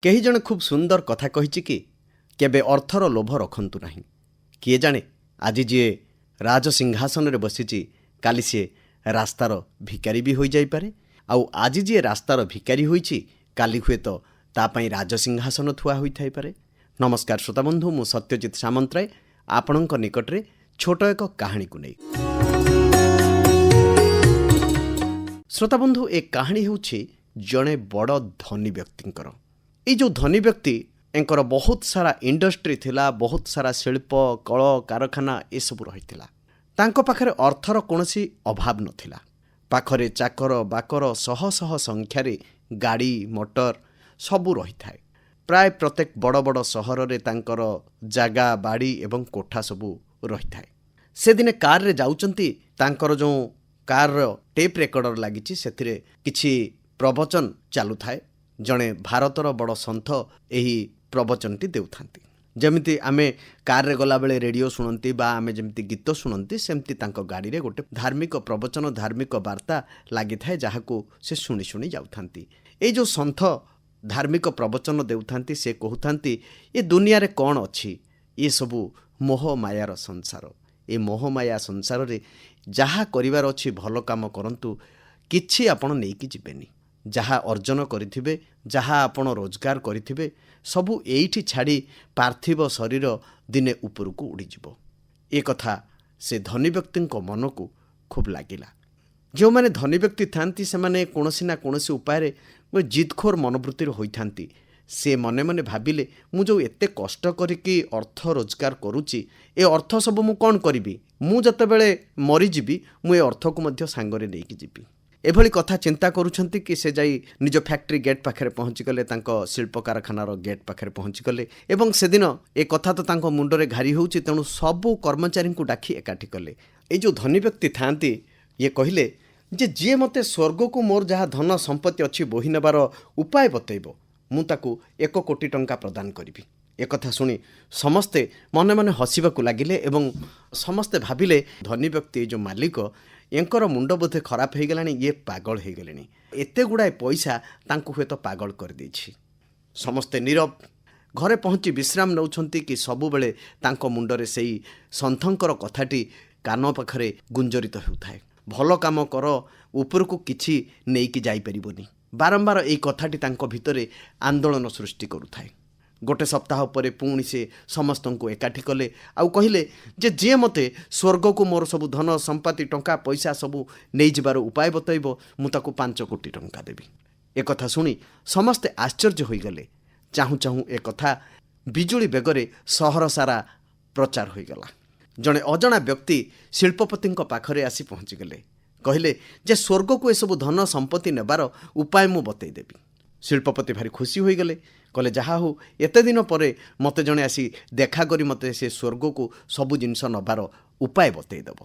କେହି ଜଣେ ଖୁବ୍ ସୁନ୍ଦର କଥା କହିଛି କି କେବେ ଅର୍ଥର ଲୋଭ ରଖନ୍ତୁ ନାହିଁ। କିଏ ଜାଣେ, ଆଜି ଯିଏ ରାଜସିଂହାସନରେ ବସିଛି କାଲି ସିଏ ରାସ୍ତାର ଭିକାରୀ ବି ହୋଇଯାଇପାରେ, ଆଉ ଆଜି ଯିଏ ରାସ୍ତାର ଭିକାରୀ ହୋଇଛି କାଲି ହୁଏତ ତା ପାଇଁ ରାଜସିଂହାସନ ଥୁଆ ହୋଇଥାଇପାରେ। ନମସ୍କାର ଶ୍ରୋତାବନ୍ଧୁ, ମୁଁ ସତ୍ୟଜିତ ସାମନ୍ତରାୟ ଆପଣଙ୍କ ନିକଟରେ ଛୋଟ ଏକ କାହାଣୀକୁ ନେଇ। ଶ୍ରୋତାବନ୍ଧୁ, ଏ କାହାଣୀ ହେଉଛି ଜଣେ ବଡ଼ ଧନୀ ବ୍ୟକ୍ତିଙ୍କର। ଏଇ ଯେଉଁ ଧନୀ ବ୍ୟକ୍ତି, ଏଙ୍କର ବହୁତ ସାରା ଇଣ୍ଡଷ୍ଟ୍ରି ଥିଲା, ବହୁତ ସାରା ଶିଳ୍ପ, କଳ କାରଖାନା ଏସବୁ ରହିଥିଲା। ତାଙ୍କ ପାଖରେ ଅର୍ଥର କୌଣସି ଅଭାବ ନଥିଲା। ପାଖରେ ଚାକର ବାକର, ଶହ ଶହ ସଂଖ୍ୟାରେ ଗାଡ଼ି ମଟର ସବୁ ରହିଥାଏ। ପ୍ରାୟ ପ୍ରତ୍ୟେକ ବଡ଼ ବଡ଼ ସହରରେ ତାଙ୍କର ଜାଗା, ବାଡ଼ି ଏବଂ କୋଠା ସବୁ ରହିଥାଏ। ସେଦିନେ କାରରେ ଯାଉଛନ୍ତି। ତାଙ୍କର ଯେଉଁ କାରର ଟେପ୍ ରେକର୍ଡର ଲାଗିଛି, ସେଥିରେ କିଛି ପ୍ରବଚନ ଚାଲୁଥାଏ। ଜଣେ ଭାରତର ବଡ଼ ସନ୍ଥ ଏହି ପ୍ରବଚନଟି ଦେଉଥାନ୍ତି। ଯେମିତି ଆମେ କାରରେ ଗଲାବେଳେ ରେଡ଼ିଓ ଶୁଣନ୍ତି ବା ଆମେ ଯେମିତି ଗୀତ ଶୁଣନ୍ତି, ସେମିତି ତାଙ୍କ ଗାଡ଼ିରେ ଗୋଟେ ଧାର୍ମିକ ପ୍ରବଚନ, ଧାର୍ମିକ ବାର୍ତ୍ତା ଲାଗିଥାଏ, ଯାହାକୁ ସେ ଶୁଣି ଶୁଣି ଯାଉଥାନ୍ତି। ଏଇ ଯେଉଁ ସନ୍ଥ ଧାର୍ମିକ ପ୍ରବଚନ ଦେଉଥାନ୍ତି, ସେ କହୁଥାନ୍ତି, ଏ ଦୁନିଆରେ କ'ଣ ଅଛି? ଏସବୁ ମୋହ ମାୟାର ସଂସାର। ଏ ମୋହମାୟା ସଂସାରରେ ଯାହା କରିବାର ଅଛି ଭଲ କାମ କରନ୍ତୁ। କିଛି ଆପଣ ନେଇକି ଯିବେନି। ଯାହା ଅର୍ଜନ କରିଥିବେ, ଯାହା ଆପଣ ରୋଜଗାର କରିଥିବେ, ସବୁ ଏଇଠି ଛାଡ଼ି ପାର୍ଥିବ ଶରୀର ଦିନେ ଉପରକୁ ଉଡ଼ିଯିବ। ଏ କଥା ସେ ଧନୀ ବ୍ୟକ୍ତିଙ୍କ ମନକୁ ଖୁବ୍ ଲାଗିଲା। ଯେଉଁମାନେ ଧନୀ ବ୍ୟକ୍ତି ଥାଆନ୍ତି, ସେମାନେ କୌଣସି ନା କୌଣସି ଉପାୟରେ ଜିଦଖୋର ମନୋବୃତ୍ତିର ହୋଇଥାନ୍ତି। ସେ ମନେ ମନେ ଭାବିଲେ, ମୁଁ ଯେଉଁ ଏତେ କଷ୍ଟ କରିକି ଅର୍ଥ ରୋଜଗାର କରୁଛି, ଏ ଅର୍ଥ ସବୁ ମୁଁ କ'ଣ କରିବି? ମୁଁ ଯେତେବେଳେ ମରିଯିବି, ମୁଁ ଏ ଅର୍ଥକୁ ମଧ୍ୟ ସାଙ୍ଗରେ ନେଇକି ଯିବି। ଏଭଳି କଥା ଚିନ୍ତା କରୁଛନ୍ତି କି ସେ ଯାଇ ନିଜ ଫ୍ୟାକ୍ଟ୍ରି ଗେଟ୍ ପାଖରେ ପହଞ୍ଚିଗଲେ, ତାଙ୍କ ଶିଳ୍ପ କାରଖାନାର ଗେଟ୍ ପାଖରେ ପହଞ୍ଚିଗଲେ। ଏବଂ ସେଦିନ ଏ କଥା ତ ତାଙ୍କ ମୁଣ୍ଡରେ ଘାରି ହେଉଛି, ତେଣୁ ସବୁ କର୍ମଚାରୀଙ୍କୁ ଡାକି ଏକାଠି କଲେ। ଏଇ ଯେଉଁ ଧନୀ ବ୍ୟକ୍ତି ଥାଆନ୍ତି, ଇଏ କହିଲେ ଯେ ଯିଏ ମୋତେ ସ୍ୱର୍ଗକୁ ମୋର ଯାହା ଧନ ସମ୍ପତ୍ତି ଅଛି ବୋହି ନେବାର ଉପାୟ ବତେଇବ, ମୁଁ ତାକୁ 1 କୋଟି ଟଙ୍କା ପ୍ରଦାନ କରିବି। ଏକଥା ଶୁଣି ସମସ୍ତେ ମନେ ମନେ ହସିବାକୁ ଲାଗିଲେ ଏବଂ ସମସ୍ତେ ଭାବିଲେ, ଧନୀ ବ୍ୟକ୍ତି, ଏ ଯେଉଁ ମାଲିକ, ୟଙ୍କର ମୁଣ୍ଡ ବୋଧେ ଖରାପ ହେଇଗଲାଣି, ଇଏ ପାଗଳ ହେଇଗଲେଣି, ଏତେ ଗୁଡ଼ାଏ ପଇସା ତାଙ୍କୁ ହୁଏତ ପାଗଳ କରିଦେଇଛି। ସମସ୍ତେ ନୀରବ। ଘରେ ପହଞ୍ଚି ବିଶ୍ରାମ ନେଉଛନ୍ତି କି ସବୁବେଳେ ତାଙ୍କ ମୁଣ୍ଡରେ ସେଇ ସନ୍ଥଙ୍କର କଥାଟି କାନ ପାଖରେ ଗୁଞ୍ଜରିତ ହେଉଥାଏ, ଭଲ କାମ କର, ଉପରକୁ କିଛି ନେଇକି ଯାଇପାରିବନି। ବାରମ୍ବାର ଏଇ କଥାଟି ତାଙ୍କ ଭିତରେ ଆନ୍ଦୋଳନ ସୃଷ୍ଟି କରୁଥାଏ। ଗୋଟେ ସପ୍ତାହ ପରେ ପୁଣି ସେ ସମସ୍ତଙ୍କୁ ଏକାଠି କଲେ ଆଉ କହିଲେ ଯେ ଯିଏ ମୋତେ ସ୍ୱର୍ଗକୁ ମୋର ସବୁ ଧନ ସମ୍ପତ୍ତି, ଟଙ୍କା ପଇସା ସବୁ ନେଇଯିବାର ଉପାୟ ବତାଇବ, ମୁଁ ତାକୁ 5 କୋଟି ଟଙ୍କା ଦେବି। ଏକଥା ଶୁଣି ସମସ୍ତେ ଆଶ୍ଚର୍ଯ୍ୟ ହୋଇଗଲେ। ଚାହୁଁ ଚାହୁଁ ଏକଥା ବିଜୁଳି ବେଗରେ ସହର ସାରା ପ୍ରଚାର ହୋଇଗଲା। ଜଣେ ଅଜଣା ବ୍ୟକ୍ତି ଶିଳ୍ପପତିଙ୍କ ପାଖରେ ଆସି ପହଞ୍ଚିଗଲେ। କହିଲେ ଯେ ସ୍ୱର୍ଗକୁ ଏସବୁ ଧନ ସମ୍ପତ୍ତି ନେବାର ଉପାୟ ମୁଁ ବତେଇଦେବି। ଶିଳ୍ପପତି ଭାରି ଖୁସି ହୋଇଗଲେ। କହିଲେ, ଯାହା ହଉ, ଏତେ ଦିନ ପରେ ମୋତେ ଜଣେ ଆସି ଦେଖା କରି ମୋତେ ସେ ସ୍ୱର୍ଗକୁ ସବୁ ଜିନିଷ ନେବାର ଉପାୟ ବତେଇଦେବ।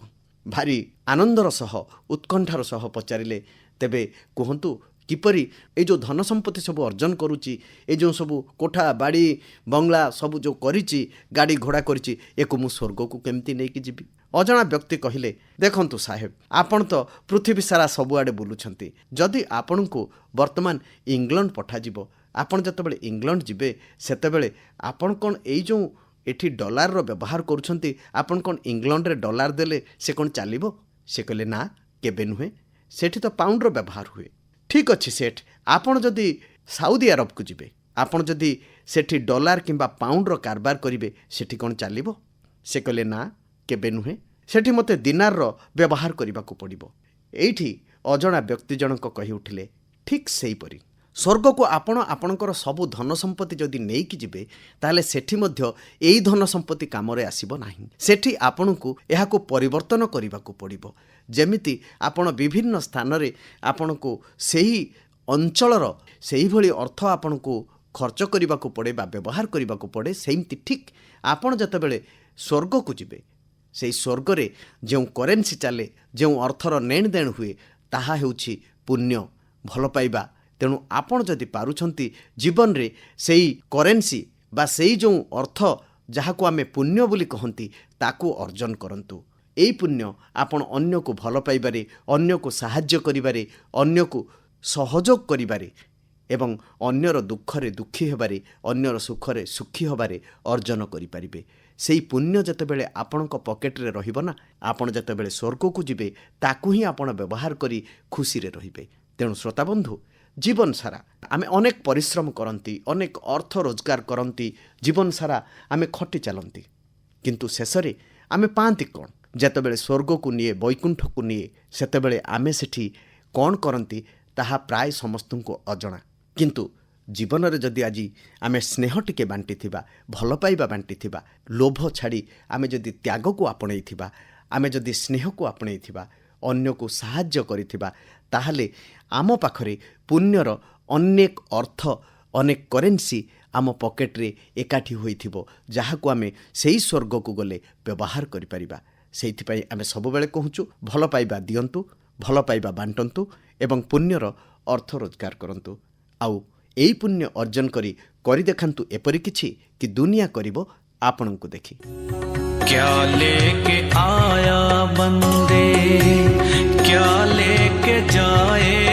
ଭାରି ଆନନ୍ଦର ସହ, ଉତ୍କଣ୍ଠାର ସହ ପଚାରିଲେ, ତେବେ କୁହନ୍ତୁ, କିପରି ଏଇ ଯେଉଁ ଧନ ସମ୍ପତ୍ତି ସବୁ ଅର୍ଜନ କରୁଛି, ଏ ଯେଉଁ ସବୁ କୋଠା, ବାଡ଼ି, ବଙ୍ଗଳା ସବୁ ଯେଉଁ କରିଛି, ଗାଡ଼ି ଘୋଡ଼ା କରିଛି, ଏକୁ ମୁଁ ସ୍ୱର୍ଗକୁ କେମିତି ନେଇକି ଯିବି? ଅଜଣା ବ୍ୟକ୍ତି କହିଲେ, ଦେଖନ୍ତୁ ସାହେବ, ଆପଣ ତ ପୃଥିବୀ ସାରା ସବୁଆଡ଼େ ବୁଲୁଛନ୍ତି। ଯଦି ଆପଣଙ୍କୁ ବର୍ତ୍ତମାନ ଇଂଲଣ୍ଡ ପଠାଯିବ, ଆପଣ ଯେତେବେଳେ ଇଂଲଣ୍ଡ ଯିବେ, ସେତେବେଳେ ଆପଣ କ'ଣ ଏଇ ଯେଉଁ ଏଠି ଡଲାରର ବ୍ୟବହାର କରୁଛନ୍ତି, ଆପଣ କ'ଣ ଇଂଲଣ୍ଡରେ ଡଲାର ଦେଲେ ସେ କ'ଣ ଚାଲିବ? ସେ କହିଲେ, ନା, କେବେ ନୁହେଁ, ସେଠି ତ ପାଉଣ୍ଡର ବ୍ୟବହାର ହୁଏ। ଠିକ୍ ଅଛି ସେଠ, ଆପଣ ଯଦି ସାଉଦି ଆରବକୁ ଯିବେ, ଆପଣ ଯଦି ସେଠି ଡଲାର କିମ୍ବା ପାଉଣ୍ଡର କାରବାର କରିବେ, ସେଠି କ'ଣ ଚାଲିବ? ସେ କହିଲେ, ନା, କେବେ ନୁହେଁ, ସେଠି ମୋତେ ଦିନାରର ବ୍ୟବହାର କରିବାକୁ ପଡ଼ିବ। ଏଇଠି ଅଜଣା ବ୍ୟକ୍ତି ଜଣକ କହି ଉଠିଲେ, ଠିକ୍ ସେହିପରି ସ୍ୱର୍ଗକୁ ଆପଣ ଆପଣଙ୍କର ସବୁ ଧନ ସମ୍ପତ୍ତି ଯଦି ନେଇକି ଯିବେ, ତାହେଲେ ସେଠି ମଧ୍ୟ ଏଇ ଧନ ସମ୍ପତ୍ତି କାମରେ ଆସିବ ନାହିଁ। ସେଠି ଆପଣଙ୍କୁ ଏହାକୁ ପରିବର୍ତ୍ତନ କରିବାକୁ ପଡ଼ିବ। ଯେମିତି ଆପଣ ବିଭିନ୍ନ ସ୍ଥାନରେ ଆପଣଙ୍କୁ ସେହି ଅଞ୍ଚଳର ସେହିଭଳି ଅର୍ଥ ଆପଣଙ୍କୁ ଖର୍ଚ୍ଚ କରିବାକୁ ପଡ଼େ ବା ବ୍ୟବହାର କରିବାକୁ ପଡ଼େ, ସେମିତି ଠିକ୍ ଆପଣ ଯେତେବେଳେ ସ୍ୱର୍ଗକୁ ଯିବେ, ସେଇ ସ୍ୱର୍ଗରେ ଯେଉଁ କରେନ୍ସି ଚାଲେ, ଯେଉଁ ଅର୍ଥର ନେଣ ଦେଣ ହୁଏ, ତାହା ହେଉଛି ପୁଣ୍ୟ, ଭଲ ପାଇବା। ତେଣୁ ଆପଣ ଯଦି ପାରୁଛନ୍ତି, ଜୀବନରେ ସେଇ କରେନ୍ସି ବା ସେଇ ଯେଉଁ ଅର୍ଥ ଯାହାକୁ ଆମେ ପୁଣ୍ୟ ବୋଲି କହନ୍ତି, ତାକୁ ଅର୍ଜନ କରନ୍ତୁ। ଏଇ ପୁଣ୍ୟ ଆପଣ ଅନ୍ୟକୁ ଭଲ ପାଇବାରେ, ଅନ୍ୟକୁ ସାହାଯ୍ୟ କରିବାରେ, ଅନ୍ୟକୁ ସହଯୋଗ କରିବାରେ ଏବଂ ଅନ୍ୟର ଦୁଃଖରେ ଦୁଃଖୀ ହେବାରେ, ଅନ୍ୟର ସୁଖରେ ସୁଖୀ ହେବାରେ ଅର୍ଜନ କରିପାରିବେ। ସେଇ ପୁଣ୍ୟ ଯେତେବେଳେ ଆପଣଙ୍କ ପକେଟରେ ରହିବ ନା, ଆପଣ ଯେତେବେଳେ ସ୍ୱର୍ଗକୁ ଯିବେ, ତାକୁ ହିଁ ଆପଣ ବ୍ୟବହାର କରି ଖୁସିରେ ରହିବେ। ତେଣୁ ଶ୍ରୋତାବନ୍ଧୁ, ଜୀବନ ସାରା ଆମେ ଅନେକ ପରିଶ୍ରମ କରନ୍ତି, ଅନେକ ଅର୍ଥ ରୋଜଗାର କରନ୍ତି, ଜୀବନ ସାରା ଆମେ ଖଟି ଚାଲନ୍ତି, କିନ୍ତୁ ଶେଷରେ ଆମେ ପାଆନ୍ତି କ'ଣ? ଯେତେବେଳେ ସ୍ୱର୍ଗକୁ ନିଏ, ବୈକୁଣ୍ଠକୁ ନିଏ, ସେତେବେଳେ ଆମେ ସେଠି କ'ଣ କରନ୍ତି ତାହା ପ୍ରାୟ ସମସ୍ତଙ୍କୁ ଅଜଣା। କିନ୍ତୁ ଜୀବନରେ ଯଦି ଆଜି ଆମେ ସ୍ନେହ ଟିକେ ବାଣ୍ଟିଥିବା, ଭଲ ପାଇବା ବାଣ୍ଟିଥିବା, ଲୋଭ ଛାଡ଼ି ଆମେ ଯଦି ତ୍ୟାଗକୁ ଆପଣେଇଥିବା, ଆମେ ଯଦି ସ୍ନେହକୁ ଆପଣେଇଥିବା, ଅନ୍ୟକୁ ସାହାଯ୍ୟ କରିଥିବା, ତାହେଲେ ଆମ ପାଖରେ ପୁଣ୍ୟର ଅନେକ ଅର୍ଥ, ଅନେକ କରେନ୍ସି ଆମ ପକେଟରେ ଏକାଠି ହୋଇଥିବ, ଯାହାକୁ ଆମେ ସେଇ ସ୍ୱର୍ଗକୁ ଗଲେ ବ୍ୟବହାର କରିପାରିବା। ସେଇଥିପାଇଁ ଆମେ ସବୁବେଳେ କହୁଛୁ, ଭଲ ପାଇବା ଦିଅନ୍ତୁ, ଭଲ ପାଇବା ବାଣ୍ଟନ୍ତୁ ଏବଂ ପୁଣ୍ୟର ଅର୍ଥ ରୋଜଗାର କରନ୍ତୁ। ଆଉ ଏଇ ପୁଣ୍ୟ ଅର୍ଜନ କରି କରି ଦେଖାନ୍ତୁ ଏପରି କିଛି କି ଦୁନିଆ କରିବ ଆପଣଙ୍କୁ ଦେଖି। क्या लेके आया बंदे, क्या लेके जाएगा?